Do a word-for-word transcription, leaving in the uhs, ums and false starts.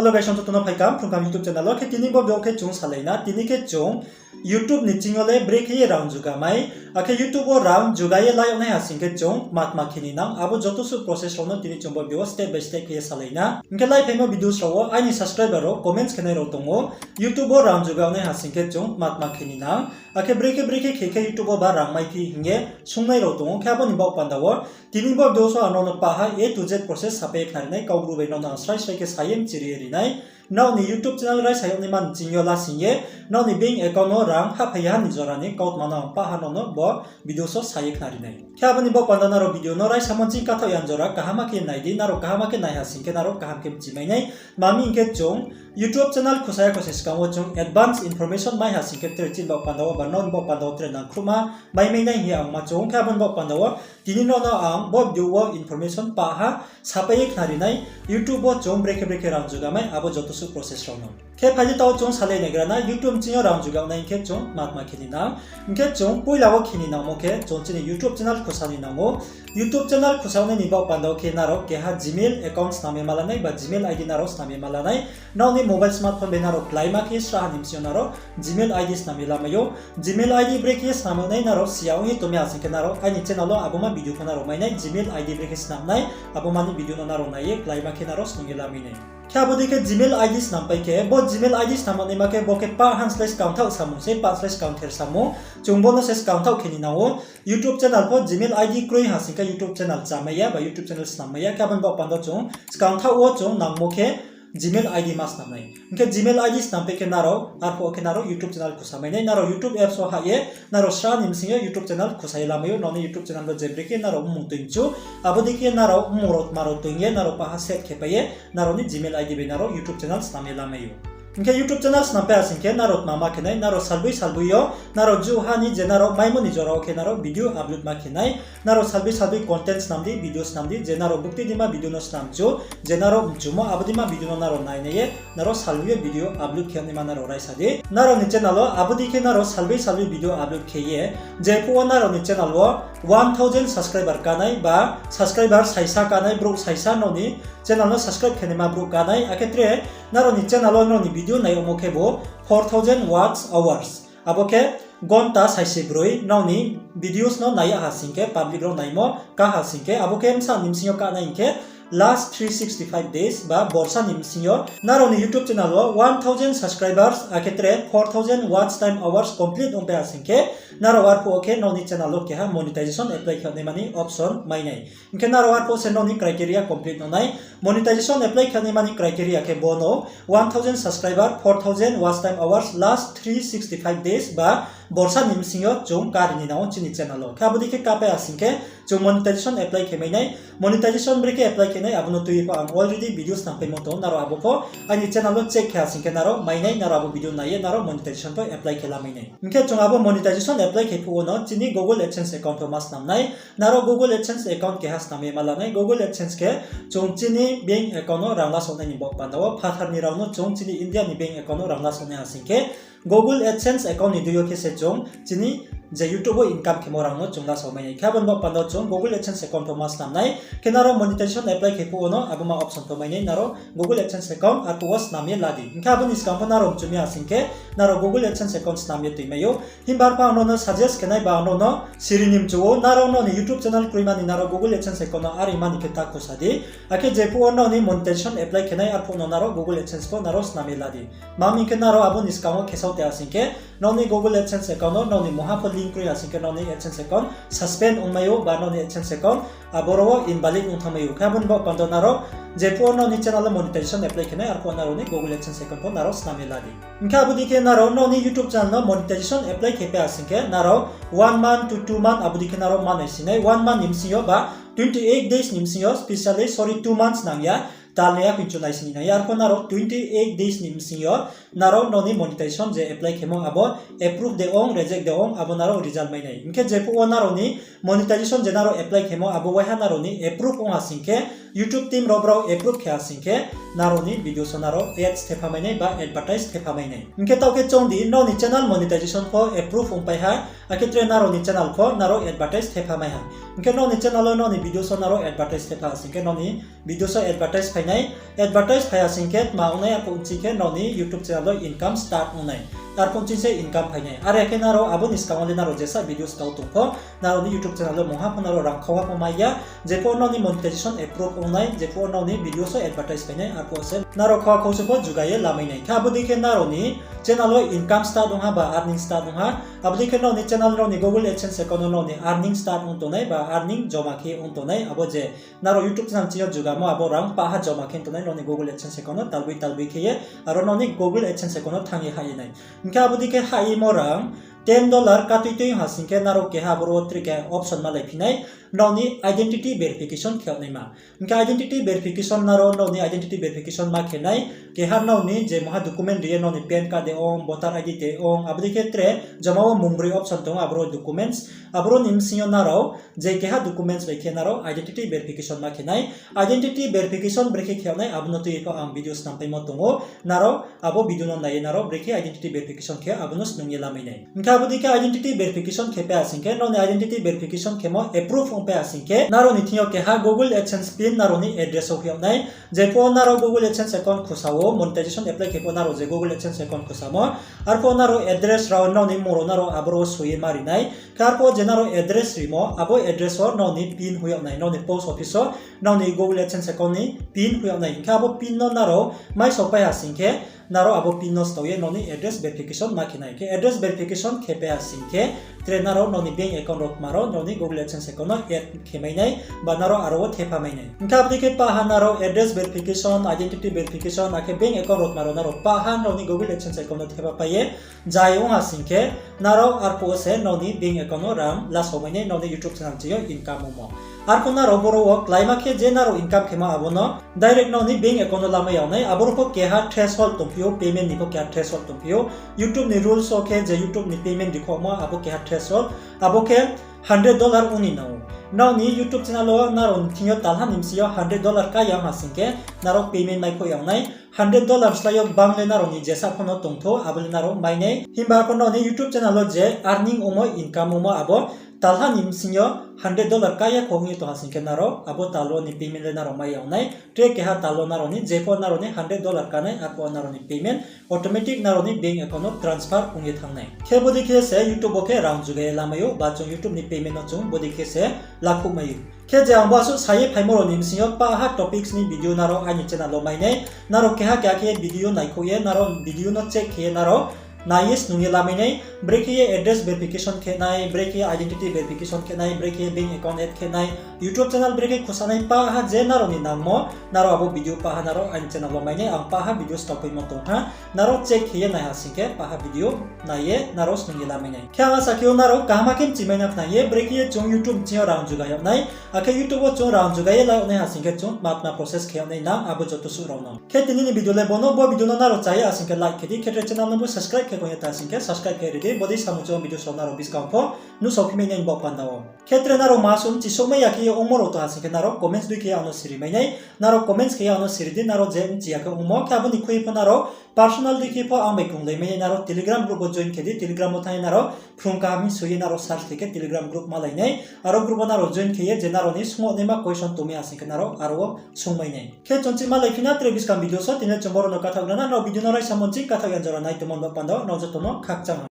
Hello guys, joto no phaikam Phrungkam YouTube channel wo. Khe tini bo video khe chung salai na, tini khe chung YouTube ni ching yo le brekhe ye rang juga mai, akhe YouTube wo rang juga ye lai yag nai ha sing khe chung tma tma khe ni nang, abo joto suh process rao no tini chung bo video wo step by step khe ye salai na. Hing khe laiphaimo videos rao wo aini subscriber rao comments khe nai rao tong ou, YouTube wo rang juga yag nai ha sing khe chung tma tma khe ni nang, akhe brekhe brekhe khe khe YouTube wo ba rang maiphi hing ye sungnai rao tong ou. Khe abo ni baoh panda wo tini bo video wo ang nrao no pah ha A to Z process sapai ye khnari nai, Kaubru bai nrao no ang srai srai khe sa ye mchiri ye ri nai. Nrao ni YouTube channel raisa yag naima ni ching yo lasing ye nrao ni bank account wo rang hahphai ya ha ni jora ni kautma no ang pah ha nrao no bo video wo sa ye khnari nai. Khe abo ni baoh panda nrao video no raisamo ching kathaoh ya ni jora kaham khe nai di, nrao kaham khe nai ha sing khe nrao kaham khe mchi mai nai. Tma hing khe chung YouTube channel khusa ya kho se skang wo chung advance information mai ha sing khe tre chini baoh panda wo ba nrao ni baoh panda wo tre nangkhruhma mai mai nai hing ye ang ma chung ou. Khe abo ni baoh panda wo tini nrao no ang bo video wo information pah ha sapai ye khnari nai, YouTube wo chung brekhe brekhe rang juga mai, abo joto suh process rao no. Khe phai di taoh chung salai naigra na, YouTube ching yo rang juga nai hing khe chung tma tma khe ni nang. Hing khe chung poila wo khe ni nangmo khe chung chini YouTube channel khusa ni nang ou. YouTube channel khusa nai ni baoh panda wo khe nrao keha Gmail account snam ye ma la nai ba Gmail ID nrao snam ye ma la nai. Nrao ni mobile smartphone bai nrao kláima khe sraha ni bsing yo nrao Gmail ID snam ye lamai ou. Gmail ID brekhe snam nai nrao si ya ong ye tong mi ha sing khe nrao aini channel wo abo ma video pho nrao mai nai, Gmail ID brekhe snam nai abo ma ni video no nrao nai ye kláima khe nrao snung ye lamai nai. Khe abo dei khe Gmail ID snam pai khe, bo Gmail ID snam naima khe bo khe pah han slái skangthaoh samung se, pah slái skangther samung. Chung bo no se skangthaoh khe ni nang ou. YouTube channel pho Gmail ID kroi ha sing khe YouTube channel chámai ya ba YouTube channel snam mai ya. Khe abo ni baoh panda chung skangthaoh wo chung nangmo khe Gmail ID ma snam nai. Hing khe Gmail ID snam pai khe nrao arphuh wo khe nrao YouTube channel khusa mai nai. Nrao YouTube apps wo hah ye nrao sraha ni bsing yo YouTube channel khusa ye lamai ou, nrao ni YouTube channel wo je brekhe nrao mmung toing chu, abo dei khe nrao mmung rao tma rao toing ye nrao pah ha set khe pai ye nrao ni Gmail ID bai nrao YouTube channel snam ye lamai ou. Hing khe YouTube channel snam pai ha sing khe nrao tma ma khe nai, nrao salboi salboi yo nrao juha ni je nrao maimo ni jora wo khe nrao video upload ma khe nai. Nrao salboi salboi content snam di, video snam di, je nrao bukti dima video no snam chu, je nrao mchumo abo dima video no nrao nai nai ye nrao salboi yo video upload khe naima nrao raisa di. Nrao ni channel wo abo dei khe nrao salboi salboi video upload khe ye, jephuh wo nrao ni channel wo one thousand subscriber kánai ba subscriber saisa kánai, brouh saisa nrao ni channel no subscribe khe naima brouh kánai, akhe tre nrao ni channel wo nrao ni video nai yagmo khe bo four thousand watch hours, abo khe gonta saisi broi nrao ni videos no nai ya ha sing khe, public rao naimo ká ha sing khe, abo khe bsa ni bsing yo ká nai hing khe last three sixty five days ba borsa ni bsing yo nrao ni YouTube channel wo one thousand subscribers akhe tre four thousand watch time hours complete ong pai ha sing khe, nrao arphuh wo khe nrao ni channel wo keha monetization apply khe naima ni option mai nai. Hing khe nrao arphuh se nrao ni criteria complete ong nai. Monetization apply khe naima ni criteria khe bo no, one thousand subscriber, four thousand watch time hours, last three sixty five days ba borsa ni bsing yo chung ká ri ni nang ou chini channel wo. Khe abo dei khe ká pai ha sing khe chung monetization apply khe mai nai. Monetization brekhe apply khe nai abo no tui ye pho ang already video snam paimo tong ou, nrao abo pho aini channel wo check khe ha sing khe nrao mai nai, nrao abo video nai ye nrao monetization pho apply khe lamai nai. Hing khe chung abo monetization apply khe phuh wo no chini Google AdSense account pho ma snam nai. Nrao Google AdSense account keha snam ye ma la nai. Google AdSense khe chung chini bank account no rang lasao nai ni baoh panda wo, phathar ni rao no chung chini India ni bank account no rang lasao nai ha sing khe, Google AdSense account ni dei yo khe se chung chini je YouTube wo income khemo rang no chung lasao mai nai. Khe abo ni baoh panda wo chung Google AdSense account pho ma snam nai. Khe nrao monetization apply khe phuh wo no abo ma option pho mai nai, nrao Google AdSense account arphuh wo snam ye la di. Hing khe abo ni skang pho nrao mchu mi ha sing khe, nrao Google AdSense account snam ye tui mai ou. Himba arphuh ang nrao no suggest khe nai ba ang nrao no siri ni mchu ou, nrao nrao ni YouTube channel kroima ni nrao Google AdSense account no are mani khe ta khusa di. Akhe jephuh wo nrao ni monetization apply khe nai arphuh no nrao Google AdSense pho nrao snam ye la di. Tma hing khe nrao abo ni skang wo khesao te ha sing khe, nrao ni Google AdSense account no nrao ni mungha pho link kroi ha sing khe nrao ni AdSense account suspend ongmai ou ba nrao ni AdSense account aboro wo invalid ong thanngmai ou. Khe abo ni baoh panda wo nrao jephuh wo nrao ni channel wo monetization apply khe nai arphuh nrao ni Google AdSense account pho nrao snam ye la di. Hing khe abo dei khe nrao nrao ni YouTube channel no monetization apply khe pai ha sing khe nrao one month to two month abo dei khe nrao ma nai si nai, one month ni bsing yo ba twenty eight days ni bsing yo, specially, sorry, two months nang ya, tal ni ya, kinchu nai si ni nang ya, arphuh nrao twenty eight days ni bsing yo nrao nrao ni monetization je apply khemo abo approve de ong, reject de ong, abo nrao result mai nai. Hing khe jephuh wo nrao ni monetization je nrao apply khemo abo waiha nrao ni approve ong ha sing khe, YouTube team rao brao approve khe ha sing khe, nrao ni videos wo nrao ads thepha mai nai ba advertise thepha mai nai. Hing khe taoh khe choung di, nrao ni channel monetization pho approve ongpai ha, akhe tre nrao ni channel pho nrao advertise thepha mai ha. Hing khe nrao ni channel wo nrao ni videos wo nrao advertise thepha ha sing khe nrao ni videos wo advertise phai nai. Advertise phai ha sing khe tma ong nai, arphuh nching khe nrao ni YouTube channel wo income start ong nai. Arphuh nching se income phai nai. Are khe nrao abo ni skang wo le nrao jesa videos kau tong pho, nrao ni YouTube channel wo mungha pho nrao rang khauha pho mai ya, jepho nrao ni monetization approve ong nai, jepho nrao ni videos wo advertise phai nai, arphuh se nrao khauha khausu pho juga ye lamai nai. Khe abo dei khe nrao ni channel wo income start ong ha ba earning start ong ha, abo dei khe nrao ni channel nrao ni Google AdSense account wo nrao ni earning start ong tongnai ba earning joma khe ong tongnai, abo je nrao YouTube channel chini yo jugamo abo rang paha joma khe tongnai nrao ni Google AdSense account wo talboi talboi khe ye, aro nrao ni Google AdSense account wo thanng ye hah ye nai. Hing khe abo dei khe hah yemo rang ten dollar katui tui ha sing khe nrao keha aboro wo tre keha option malai phi nai, nrao ni identity verification khe yag naima. Hing khe identity verification nrao, nrao ni identity verification ma khe nai, keha nrao ni je mungha document ri ye nrao ni PAN card de ong, voter ID de ong, abo dei khe tre joma wo mungbroi option tong aboro documents, aboro ni bsing yo nrao je keha documents bai khe nrao identity verification ma khe nai. Identity verification brekhe khe yag nai abo no tui ye pho ang video snam paimo tong ou, nrao abo video no nai ye nrao brekhe identity verification khe abo no snung ye lamai nai. Hing khe abo dei khe identity verification khe pai ha sing khe, nrao ni identity verification khemo approve ong pai ha sing khe, nrao ni thing yo keha Google AdSense pin nrao ni address wo hoih yag nai. Jepho nrao Google AdSense account khusa wo monetization apply khe pho nrao je Google AdSense account khusamo, arphuh nrao address rao nrao ni mmung rao nrao aboro wo soi ye ma ri nai. Khe arphuh je nrao address rimo, abo address wo nrao ni pin hoih yag nai, nrao ni post office wo nrao ni Google AdSense account ni pin hoih yag nai. Hing khe abo pin no nrao mai sopai ha sing khe, nrao abo pin no stao ye nrao ni address verification ma khe nai. Khe address verification khe pai ha sing khe, tre nrao nrao ni bank account rao tma rao nrao ni Google AdSense account no add khe mai nai, ba nrao aro wo thepha mai nai. Hing khe abo dei khe paha nrao address verification, identity verification, akhe bank account rao tma rao nrao paha nrao ni Google AdSense account no thepha pai ye, jai ong ha sing khe, nrao arphuh wo se nrao ni bank account no rang lasao mai nai, nrao ni YouTube channel chini yo income ongmo. Arphuh nrao boro wo kláima khe je nrao income khemo abo no direct nrao ni bank account no lamai yag nai, aboro pho keha threshold tongphi ou, payment ni pho keha threshold tongphi ou. YouTube ni rules wo khe je YouTube ni payment rikhomo abo keha threshold, abo khe hundred dollar ong ni nang ou. Nrao ni YouTube channel wo nrao ni thing yo talha ni bsing yo hundred dollar ká ya ong ha sing khe, nrao payment mai khoh yag nai. Hundred dollar slái yo gbang le nrao ni jesa pho no tongthou, abo le nrao mai nai. Himba arphuh nrao ni YouTube channel wo je earning ongmo, income ongmo abo talha ni bsing yo hundred dollar ká ya kho ong ye tong ha sing khe nrao abo tal wo ni payment le nrao mai yag nai. Tre keha tal wo nrao ni jepho nrao ni hundred dollar ká nai, arphuh nrao ni payment automatic nrao ni bank account no transfer ong ye thanng nai. Khe bodei khe se YouTube wo khe rang jugai ye lamai ou, ba chung YouTube ni payment no chung bodei khe se lakhouh mai ou. Khe je ang bo asuh sa ye phaimo rao ni bsing yo paha topics ni video nrao aini channel wo mai nai. Nrao keha keha khe video naikhouh ye, nrao video no check khe ye nrao nai ye snung ye lamai nai. Brekhe ye address verification khe nai, brekhe ye identity verification khe nai, brekhe ye bank account add khe nai, YouTube channel brekhe khusa nai, paha je nrao ni nangmo, nrao abo video paha nrao aini channel wo mai nai, ang paha video stop paimo tong ha. Nrao check khe ye nai ha sing khe, paha video nai ye nrao snung ye lamai nai. Khe ang asa khe ou nrao kaham khe mchimai na khna ye, brekhe ye chung YouTube bsing yo rang jugai yag nai, akhe YouTube wo chung rang jugai ye la yag nai ha sing khe chung tma tma process khe yag nai nang abo joto suh rao no. Khe tini ni video le bo no, bo video no nrao cha ye ha sing khe like khe di, khe tre channel no bo subscribe khe tong ye ta sing khe subscribe khe ri di, bodei samung chung video so nrao buskang pho nuhsao phi mai nai bo panda wo. Khe tre nrao ma asuh mchisouhmai ya khe ye ongmo rao tong ha sing khe nrao comments dei khe ye ang no siri mai nai, nrao comments khe ye ang no siri di, nrao je mchi ya khe ongmo, khe abo ni khui pho nrao personal dei khe pho ang bai krunglai mai nai, nrao Telegram group wo join khe di, Telegram wo thanng ye nrao phrung kaham hing soi ye nrao search khe khe Telegram group malai nai, aro group wo nrao join khe ye je nrao ni sungnaima question tongmai ha sing khe nrao aro wo sungmai nai. Khe chung chih malai phi na tre buskang video so, tini chung boro no kathaoh na, nrao video no raisa mo ching kathaoh ya jora nai tongmo ni bo panda wo nrao joto no khakchang ha.